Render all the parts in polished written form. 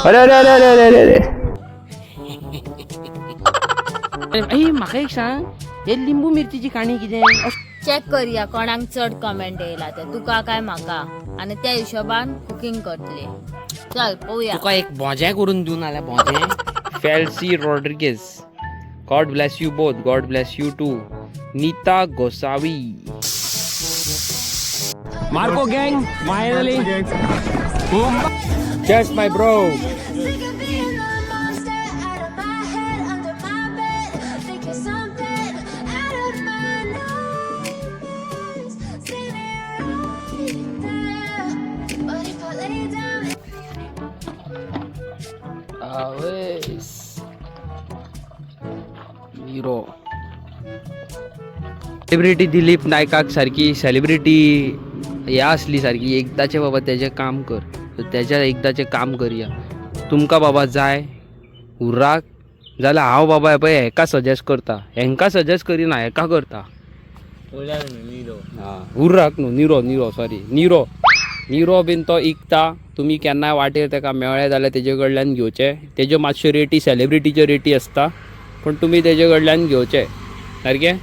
अरे अरे अरे अरे अरे अरे अरे. ए म्हाका एक सांग, हे लिंबू मिरचीची काणी कितें? चेक करूया कोणाक चड कमेंट येयला ते, तुका काय म्हाका, आनी त्या हिशोबान कुकींग करतले. चल पळोवया. तुका एक भोजें करून दिवन जाल्यार भोजें. Felcy Rodrigues, God bless you both, God bless you too. Nita Gosavi, Marco gang, finally. Cheers my bro. Sick of being the monster out of my head, under my bed, thinking something out of my nightmares. See me right there, but if I lay down. आवयस. Hero celebrity Dilip नायकाक सारकी celebrity हे आसली सारकी. एकदाचें बाबा तेजें काम कर, तेज्या एकदाचें काम करया. तुमकां बाबा जाय उर्राक जाल्यार हांव बाबा हें पळय हेका सजेस्ट करता, हेंकां सजेस्ट करिना, हेका करता. आं, उर्राक न्हू, निरो, निरो, सॉरी, निरो. निरो बीन तो इकता. तुमी केन्नाय वाटेर तेका मेळ्ळे जाल्यार तेजे कडल्यान घेवचे. तेज्यो मातश्यो रेटी सेलिब्रिटीच्यो रेटी आसता, पूण तुमी तेजे कडल्यान घेवचे. सारकें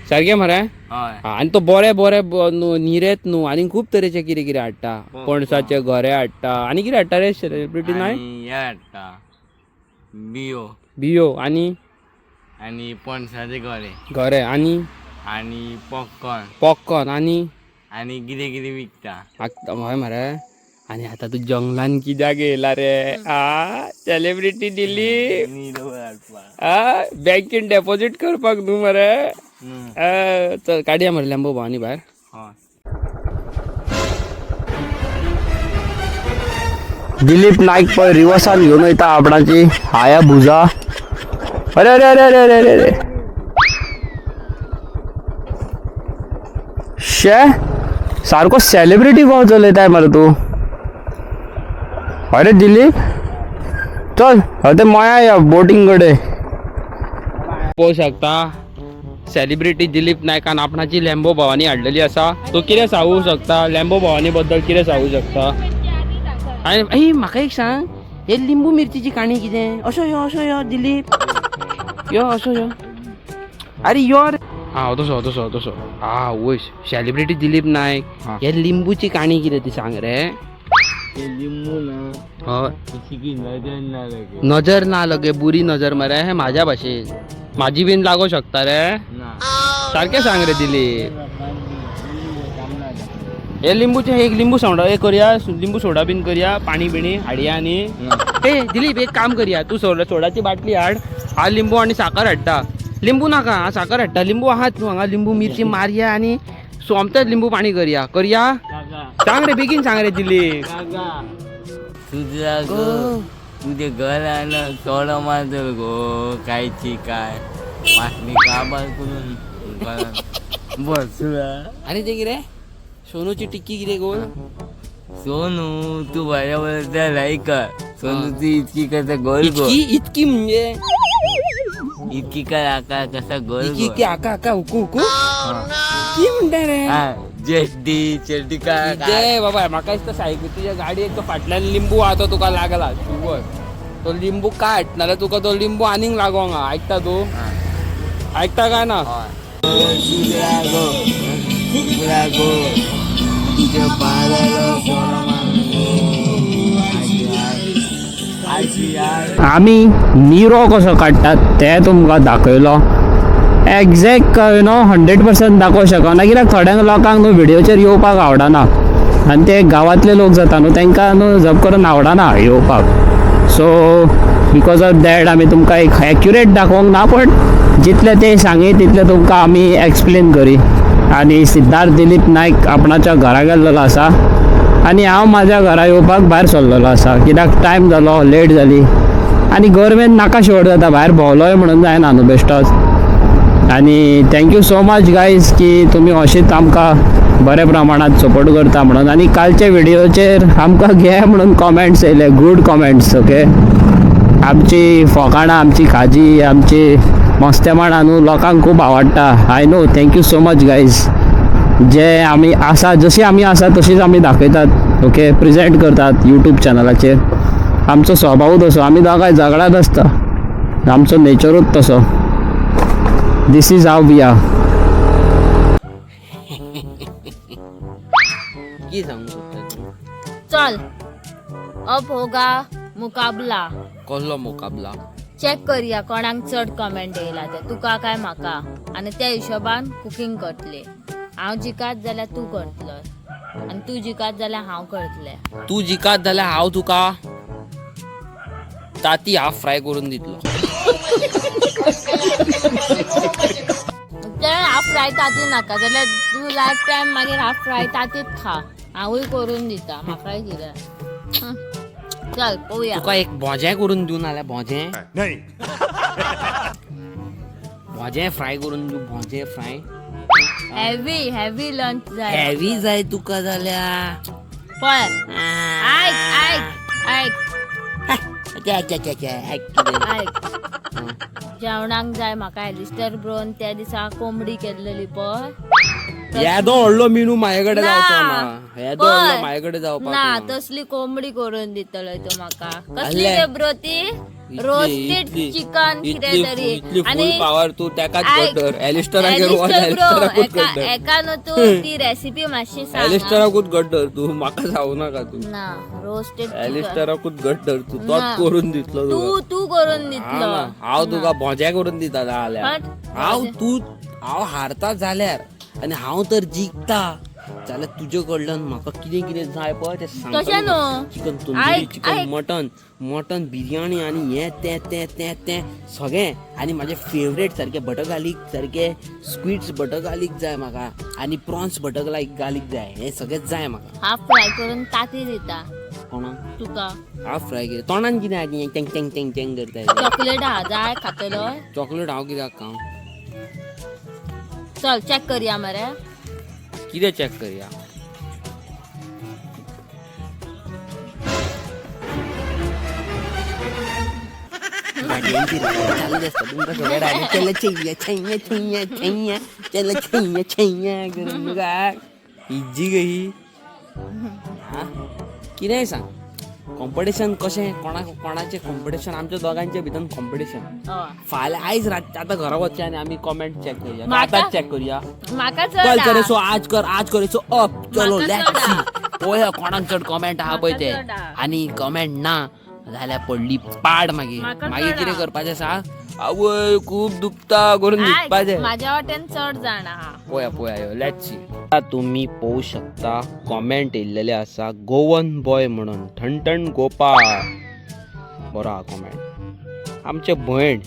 सारकें मरे. हा, आनी तो बरे बरे न्हू निरेत न्हू, आनी खूब तरेचे कितें कितें हाडटा. पणसाचे घरे हाडटा आनी कितें हाडटा रे सेलिब्रिटी नाय? हे हाडटा, बियो. बियो आनी आनी पणसाचे घरे. घरे आनी आनी पॉपकॉर्न. पॉपकॉर्न आनी आनी कितें कितें विकता. हय मरे. आनी आतां तूं जंगलान कित्याक येयला रे? आ, सेलिब्रिटी दिली. निरो हाडपा. आ, बँकेन डेपॉझीट करपाक न्हू मरे. आ, चल काडया मरे लॅम्बो भवानी भायर. हय. दिलीप नायक पळय रिवर्सान घेवन वयता आपणाची हाया भुजा. अरे अरे अरे अरे अरे अरे शे, सारको सेलिब्रिटी कहो चलयताय मरे तूं. अरे दिलीप, चल ते मया या बोटींग कडे. पळोवंक शकता, सेलिब्रिटी दिलीप नायकान आपणाची लॅम्बो भवानी हाडलेली आसा. तूं कितें सांगूंक शकता लॅम्बो भवानी बद्दल, कितें सांगूंक शकता? आनी ए म्हाका एक सांग, हे लिंबू मिरचीची काणी कितें? असो यो, असो यो दिलीप, यो असो यो. अरे यो रे. आं, तसो तसो तसो. आ वयस सेलिब्रिटी दिलीप नायक, हे लिंबूची काणी कितें ती सांग रे. ते लिंबू ना. हय. अशी की नजर ना लगे. नजर ना लगे, बुरी नजर मरे. हे म्हाज्या भाशेन म्हाजी बीन लागो शकता रे. ना. सारकें सांग रे दिलीप. हे लिंबूचे एक लिंबू सोडा एक करया, लिंबू सोडा बीन करया, पाणी बिणी हाडया. आनी ए दिलीप, एक काम करया, तूं सोडा सोडाची बाटली हाड, हांव लिंबू आनी साकर हाडटा. लिंबू नाका, हांव साकर हाडटा. लिंबू आहात न्हू हांगा? लिंबू मिरची मारया आनी सोमतेच लिंबू पाणी करया. करया, सांग रे, बेगीन सांग रे दिलीप. तुझा गो, तुझे घरान सोडा मारतलो गो. कायची काय मातली काबार करून घरान बसला. आनी तें कितें सोनूची टिक्की कितें गोल? सोनू, तू बरोबर त्या लाईक कर. सोनू ती इतकी करता गोल गोल. इतकी इतकी म्हणजे? इतकी कर आकार कसा गोल इतकी गोल. इतकी आका आका हुकू हुकू की म्हणटा रे? हा, जेड्डी चेड्डी काय कितें बाबा, म्हाका दिसता सायकल तुज्या गाडयेक तो फाटल्यान लिंबू आहा तो तुका लागला शुवर. तो लिंबू काट, नाल्यार तुका तो लिंबू आनीक लागोंक आहा. आयकता तूं? आयकता काय ना? तुझ्या गो, तुझ्या गो, तुझ्या पायाला सोडा मारतो. आजी I. आमी निरो कसो काडटात ते तुमकां दाखयलो. एग्जॅक्ट you know 100% दाखोवंक शकना, कित्याक थोड्यांक लोकांक न्हू व्हिडियोचेर येवपाक आवडना, आनी ते गांवांतले लोक जाता न्हू, तांकां न्हू जप करून आवडना येवपाक. सो because of that आमी तुमकां एक एक्युरेट दाखोवंक ना, पण जितलें ते सांगी तितलें तुमकां आमी एक्सप्लेन करी. आनी सिद्धार्थ दिलीप नायक आपणाच्या घरा गेल्लो आसा आनी हांव म्हाज्या घरा येवपाक भायर सरलेलो आसा, कित्याक टायम जालो, लेट जाली आनी गरमेन नाका शेवट जाता. भायर भोंवलोय म्हणून जायना न्हू बेश्टोच. आनी thank you so much guys की तुमी अशीच आमकां बऱ्या प्रमाणात सपोर्ट करता म्हणून. आनी कालच्या व्हिडियोचेर आमकां घे म्हणून कॉमेंट्स येयले, गूड कॉमेंट्स, ओके. आमची फोकाणां, आमची खाजी, आमची मस्तेमाणां न्हू लोकांक खूब आवडटा. I know. Thank you so much guys. जे आमी आसा, जशी आमी आसा तशीच आमी दाखयतात, ओके, प्रेजेंट करतात यूट्यूब चॅनलाचेर. आमचो स्वभाव तसो, आमी दोगांय झगडात आसता, आमचो नेचरूच तसो. This is how we are. की सांगू सोदता तूं? चल, अब होगा मुकाबला. कसलो मुकाबला? चॅक करया कोणाक चड कमेंट येयला ते, तुका काय म्हाका, आनी त्या हिशोबान कुकींग करतले. हांव जिकात जाल्यार तूं करतलो आनी तूं जिकात जाल्यार हांव करतलें. तूं जिकात जाल्यार हांव तुका ताती हाफ फ्राय करून दितलो. ते हाफ फ्राय ताती नाका जाल्यार तूं लायफ टायम मागीर हाफ फ्राय तातीत खा. हांवूय करून दिता, म्हाकाय कितें. चल पळोवया. तुका एक भोजें करून दिवन जाल्यार भोजें भोजें फ्राय करून दिवं, भोजें फ्राय. हेवी हेवी लंच जाय. हेवी जाय तुका जाल्यार. पळय, आयक आयक आयक. आयक, जेवणाक जाय म्हाका एलिस्टर ब्रोन त्या दिसा कोंबडी केल्लेली पळय. येदो व्हडलो मेनू म्हाजे कडेन ना. जावचो ना, येदो व्हडलो म्हाजे कडेन जावपाक ना, ना. तसली कोंबडी करून दितलो तूं म्हाका. कसली आले. गे ब्रो ती? रोस्टेड चिकन कितें तरी. इतली फूल पावर तूं तेकाच आयक, गड्डर एलिस्टरागेर वच, एलिस्टर ब्रो, एलिस्टराकूच एका गड्डर. एका न्हू तूं ती रेसिपी मातशी सांग. एलिस्टराकूच गड्डर तूं, म्हाका सांगू नाका तूं. ना, रोस्टेड चिकन. एलिस्टराकूच गड्डर तूं, तोच ना. करून दितलो तुका. तूं तूं करून दितलो. ना, हांव तुका भोजे करून दिता जाल्यार. हट, हांव भोजे. तूं हांव हारता जाल्यार आनी हांव तर जिखता जाल्यार तुजे कडल्यान म्हाका कितें कितें जाय पळय तें सांगता. तशें न्हू. चिकन तंदुरी, आयक, चिकन आयक. मटन, मटन बिरयानी आनी हें तें तें तें तें सगळें. आनी म्हाजें फेवरेट सारकें बटर गार्लीक, सारकें स्क्विड्स बटर गार्लीक जाय म्हाका आनी प्रॉन्स बटर गार्लीक जाय, हें सगळें जाय म्हाका. हाफ फ्राय करून ताती दिता. कोणाक? तुका. हाफ फ्राय कितें तोंडान कितें आनी टँग टँग टँग टँग करता? चॉकलेट हा जाय खातलो? चॉकलेट हांव कित्याक खावं? चल चॅक करया मरे. कितें चॅक करया? चालूच आसता तुमकां सगळें डायरेक्ट. चल छैया छैया छैया छैया, चल छैया छैया करून तुका इज्जी गई. हा, कितेंय सांग, कॉम्पिटिशन कशें? कोणाक कोणाचें कॉम्पिटिशन? आमच्या दोगांच्या भितर कॉम्पिटिशन. हय. फाल्यां आयज रात आतां घरा वचचें आनी आमी कॉमेंट चॅक करया. म्हाका- आतांच चॅक करया. म्हाका चल चड करे हा. सो आज कर, आज करे सो अप. चलो म्हाका let's चड सी, हा. पळोवया कोणाक चड कॉमेंट आहा पळय ते. म्हाका चड हा. आनी कॉमेंट ना जाल्यार पडली पाड मागीर. म्हाका मागीर चड कितें हा. करपाचें सांग? आवय खूब दुखता करून आयक, न्हिदपाचें. म्हाज्या वाटेन चड जाण आहा. पळोवया पळोवया, यो let's see. तुमी पळोवंक शकता कॉमेंट येयल्लेले आसा गोवन बॉय म्हणून ठणठण गोपाळ, बरो आहा कॉमेंट. आमचे भयण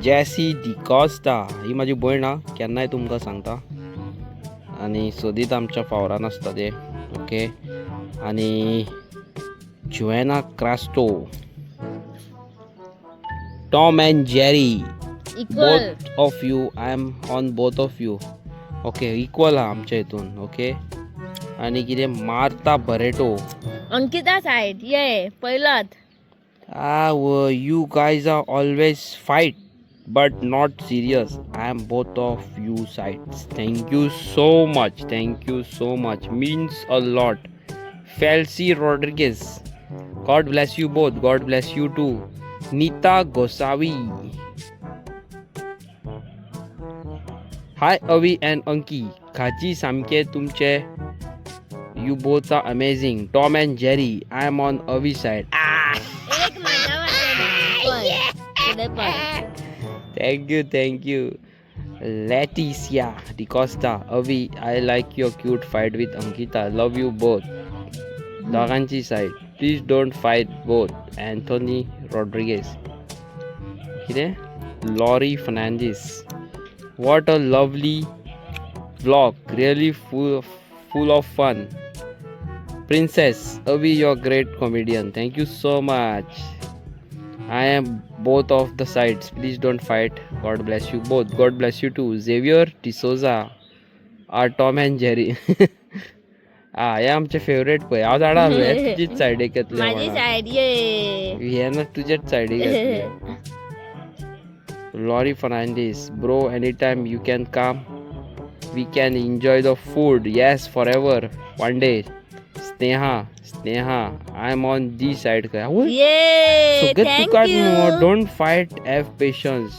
जॅसी डिकॉस्ता, ही म्हाजी भयण आहा, केन्नाय तुमकां सांगता आनी सदींच आमच्या फावरान आसता ते. ओके, आनी Joanna Crasto, Tom and Jerry. Equal. Both of you, I am on both of you. Okay, equal आहा आमच्या हितून. ओके, आनी कितें मार्ता बरेटो. अंकिता सायड ये पयलोत. You guys are always fight but not serious. I am both of you sides. Thank you so much, thank you so much, means a lot. Felcy Rodrigues, God bless you both. God bless you too. Nita Gosavi, hi Avi and Anki, खाजी सामके तुमचे. You both are amazing. Tom and Jerry, I am on Avi side. एक म्हाज्या वाटेन पळय, फुडें पळय. Thank you, thank you. Leticia D'Costa, Avi, I like your cute fight with Ankita. Love you both. दोगांची side. Please don't fight both. Anthony Rodriguez. कितें? Laurie Fernandes. What a lovely vlog. Really full of fun. Princess, Avi, you're great comedian. Thank you so much. I am both of the sides. Please don't fight. God bless you both. God bless you too. Xavier D'Souza are Tom and Jerry. आ, हे आमचे favourite पळय. हांव जाणा आसलो, हे तुजीच सायडीक येतले म्हाजी म्हणून. सायड ये. हे ना तुजेच सायडीक येतले. Laurie Fernandes, bro, anytime you can come, we can enjoy the food. Yes, forever. One day. Sneha Sneha I am on the side खंय. आवय, ये सगळे तुकाच न्हू. Thank you. Don't fight, have patience.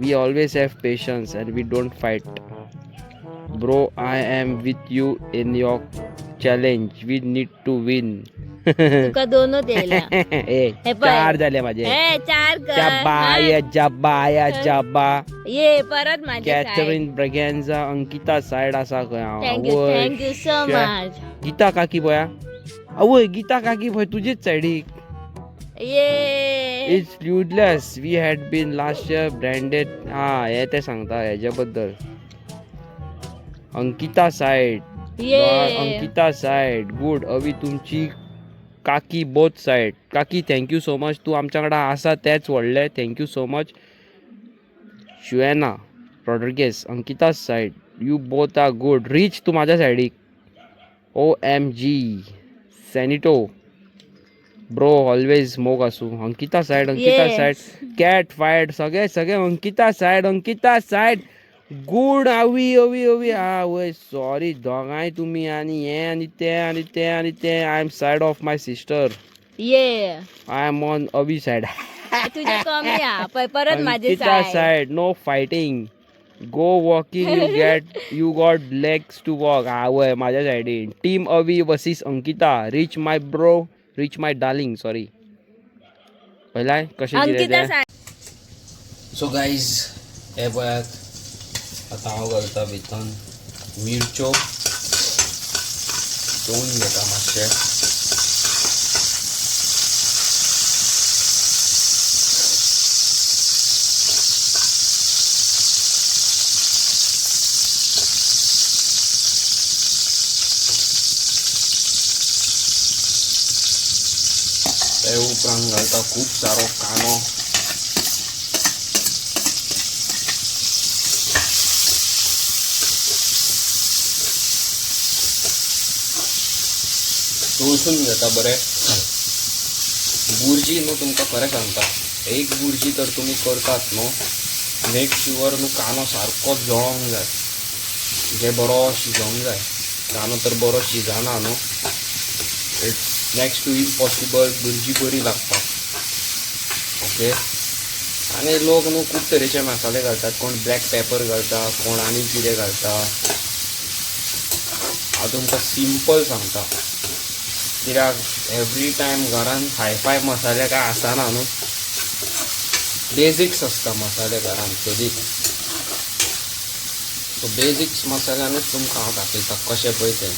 We always have patience and we don't fight. Bro, I am with you in your challenge. We need to win. तुका दोनच येयल्या. ए, हे पळय. चार झाले माझे. हे चार कर. जब्बा जब्बा जब्बा. ये परत माझे. कॅथरीन ब्रेगेन्झा, अंकिता सायड आसा खंय हांव. Thank you, thank you so much. Gita काकी पळया. आवय, गीता काकी पळय तुजेच सायडीक. ये. It's useless. We had been last year branded. हा, हे ते सांगता हेजे बद्दल. अंकिता सायड. ये. Ankita side good. अवी तुमची काकी बोथ सायड. काकी thank you so much. तूं आमच्या वांगडा आसा तेच व्हडलें. Thank you so much. Shuena Rodrigues, Ankita side, you both are good. Rich, तूं म्हाज्या सायडीक. OMG सॅनिटो ब्रो, ऑलवेज मोग आसूं. Ankita side, Ankita Yes. Side, cat fight, सगळे सगळे Ankita side, Ankita side good. अवी अवी अवी, आवय सॉरी, दोगांय तुमी आनी हें आनी तें आनी तें आनी तें. I am side of my sister. ये. I am on Avi side. तुझे कमी आ पळय, परत माझे Ankita side. Side, no fighting, go walking, you get you got legs to walk. आवय, माझ्या सायडीन. Team Avi versus Ankita. Rich my bro, Rich my darling, sorry. पळयलाय कशें कितें अंकिता तें. सायड. सो गाईज, हे पळयात, आतां हांव घालता भितन मिरच्यो. तोवून घेता मातशें. ते उपरांत घालता खूब सारो कांदो. तळसून घेता बरें. बुर्जी न्हू, तुमकां खरें सांगता, एक बुर्जी तर तुमी करतात न्हू, मेक शुअर न्हू कांदो सारको जळोंक जाय, जे बरो शिजोंक जाय. कांदो तर बरो शिजना न्हू, it's next to impossible bhurji बरी लागता. ओके, आनी लोक न्हू खूब तरेचे मसाले घालतात. कोण ब्लॅक पेपर घालता, कोण आनी कितें घालता. हांव तुमकां सिंपल सांगता, कित्याक एवरी टायम घरान हायफाय मसाले काय आसना न्हू. बेजिक्स आसता मसाले घरान सदींच. सो बेजिक्स मसाल्यानूच तुमकां हांव दाखयता कशें पळय तें.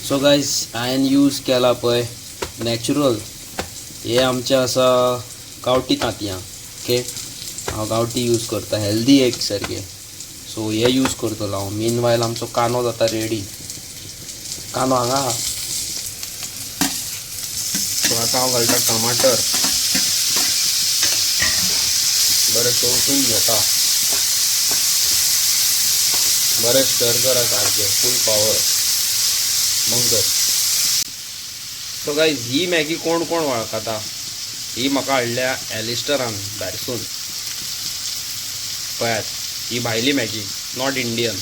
सो गायज, हांवें यूज केला पळय नॅचरल, हे आमचें आसा गांवठी तांतयां. ओके, हांव गांवठी यूज करता, हेल्दी एक सारकें. सो हे यूज करतलो हांव. मीन वायल आमचो कांदो जाता रेडी. कांदो हांगा आहा. सो आतां हांव घालता टमाटर. बरें तळसून घेता, बरें स्टर करा सारकें, फूल पावर मग. सो गायज, ही मॅगी कोण कोण वळखता? ही म्हाका हाडल्या एलिस्टरान भायरसून. पळयात, ही भायली मॅगी, not Indian.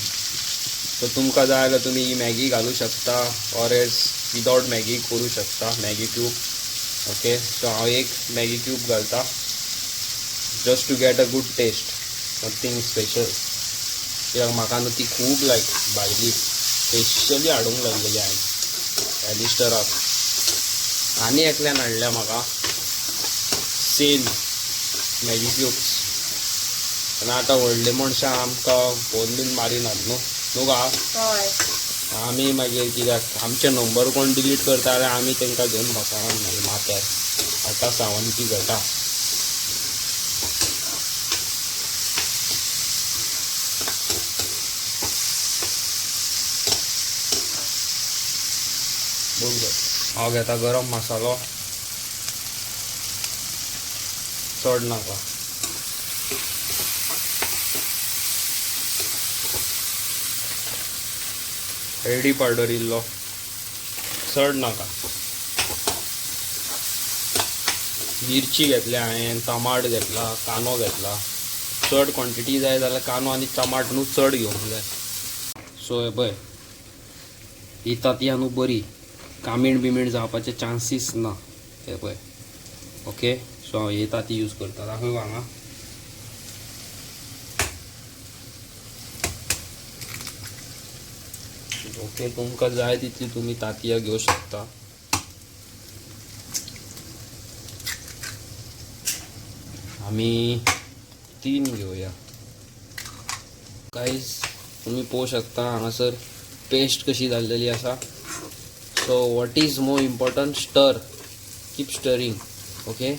सो तुमकां जाय जाल्यार तुमी ही मॅगी घालूं शकता ऑर एल्स विदावट मॅगी करूं शकता, मॅगी क्यूब. ओके, सो हांव एक मॅगी क्यूब घालता just to get a good taste, nothing special. कित्याक म्हाका न्हू ती खूब लायक भायली स्पेशली हाडूंक लागलेली हांवें एलिस्टराक. आनी एकल्यान हाडल्या म्हाका सेम मॅगी क्यूब्स. आनी आतां व्हडले मनशां आमकां फोन बीन मारिनात न्हू, न्हू गा? आमी मागीर कित्याक आमचे नंबर कोण डिलीट करता जाल्यार आमी तांकां घेवन बसना मागीर माथ्यार. आतां सावनकी घटा. हांव घेता गरम मसालो, चड नाका. हळदी पावडर इल्लो, चड नाका. मिरची घेतल्या हांवें, टमाट घेतला, कांदो घेतला. चड क्वॉन्टिटी जाय जाल्यार कांदो आनी टमाट न्हू चड घेवंक जाय. सो हे पळय, ही तांतयां न्हू बरी कामीण बिमीण जावपाचे चान्सीस ना. हे पळय, ओके. सो हांव हे ताती यूज करता. दाखय हांगा. ओके, तुमकां जाय तितली तुमी तातयां घेवं शकता. आमी तीन घेवया. गायज, तुमी पळोवंक शकता हांगासर पेस्ट कशी जाल्लेली आसा. So what is more important, stir, keep stirring, okay.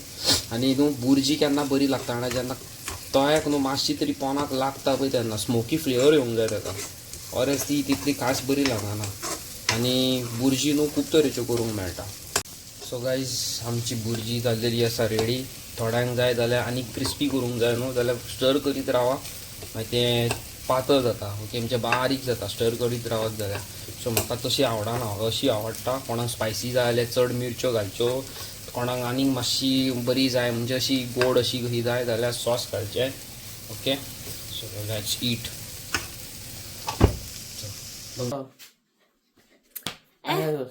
आनी न्हू बुर्जी केन्ना बरी लागता जाणा? जेन्ना तोयाक न्हू मातशी तरी पोनाक लागता पळय तेन्ना स्मोकी फ्लेवर येवंक जाय ताका, ऑर एल्स ती तितली खास बरी लागना. आनी बुर्जी न्हू खूब तरेच्यो करूंक मेळटा. सो गायज, आमची बुर्जी जाल्लेली आसा रेडी. थोड्यांक जाय जाल्यार आनी क्रिस्पी करूंक जाय न्हू जाल्यार स्टर करीत रावा, मागीर तें पातळ जाता, ओके, म्हणजे बारीक जाता स्टर करीत रावत जाल्यार. सो म्हाका तशी आवडना, म्हाका अशी आवडटा. कोणाक स्पायसी जाय जाल्यार चड मिरच्यो घालच्यो, कोणाक आनीक मातशी बरी जाय, म्हणजे अशी गोड अशी कशी जाय जाल्यार सॉस घालचें. Okay, so let's eat.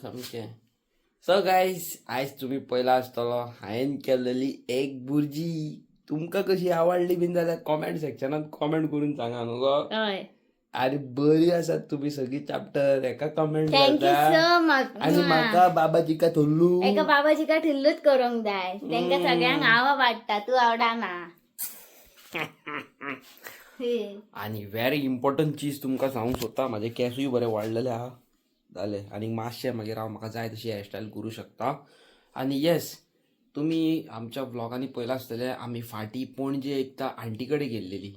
सामकें. सो गायज, आयज तुमी पयला आसतलो हांवें केल्लेली एक बुर्जी तुमकां कशी आवडली बीन जाल्यार कॉमेंट सेक्शनात कॉमेंट करून सांगा न्हू गो. हय. आनी बरी आसात तुमी सगळीं चाप्टर एका comment thank you करता सो मच. आनी म्हाका बाबाजी का थोल्लू. एका बाबाजी का ठिल्लूच करूंक जाय. तांकां सगळ्यांक हांव आवडटा, तूं आवडना. आनी व्हेरी इम्पॉर्टंट चीज तुमकां सांगूंक सोदता, म्हाजे केंसूय बरे वाडलेले आहा जाले आनी मातशें मागीर हांव म्हाका जाय तशी हेअरस्टायल करूं शकता. आनी येस, तुमी आमच्या व्लॉगांनी पळयलां आसतलें, आमी फाटीं पणजे एकदां आंटी कडेन गेल्लेली.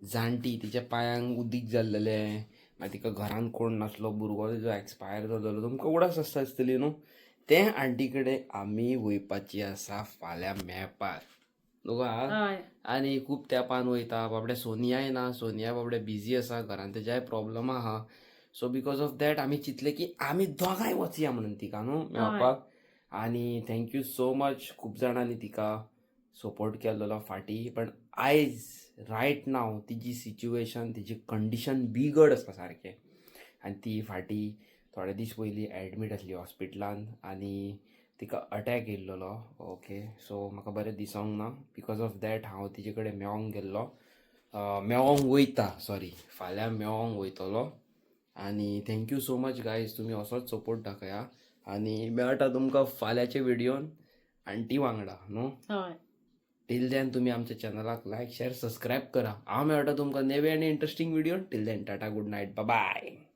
जाणटी, तिच्या पांयांक उदीक जाल्लेलें, मागीर तिका घरान कोण नासलो, भुरगो तिजो एक्सपायर जाल्लो. तुमकां उगडास आसता आसतली न्हू. ते आंटी कडेन आमी वयपाची आसा फाल्यां मेळपाक न्हू गो. हय. आनी खूब तेंपान वयता बाबडे. सोनियाय ना, सोनिया बाबडे बिजी आसा, घरान तेज्याय प्रॉब्लम आहा. सो because of that आमी चिंतलें की आमी दोगांय वचया म्हणून तिका न्हू मेळपाक. आनी thank you so much, खूब जाणांनी तिका सपोर्ट केल्लो फाटीं. पण आयज रायट नाव तिजी सिच्युएशन, तिजी कंडिशन बिगड आसा सारकें. आनी ती फाटीं थोडे दीस पयलीं एडमीट आसली हॉस्पिटलान आनी तिका अटॅक येयल्लो. ओके, सो म्हाका बरें दिसोंक ना. Because of that हांव तिजे कडेन मेळोंक गेल्लो, मेळोंक वयता, सॉरी, फाल्यां मेळोंक वयतलो. आनी thank you so much guys, तुमी असोच सपोर्ट दाखया आनी मेळटा तुमकां फाल्यांच्या व्हिडियोन आंटी वांगडा न्हू. हय. टील then तुमी आमच्या चॅनलाक लायक, शेअर, सबस्क्रायब करा. हांव मेळटा तुमकां नवे आनी interesting video. Till then, tata, good night, bye.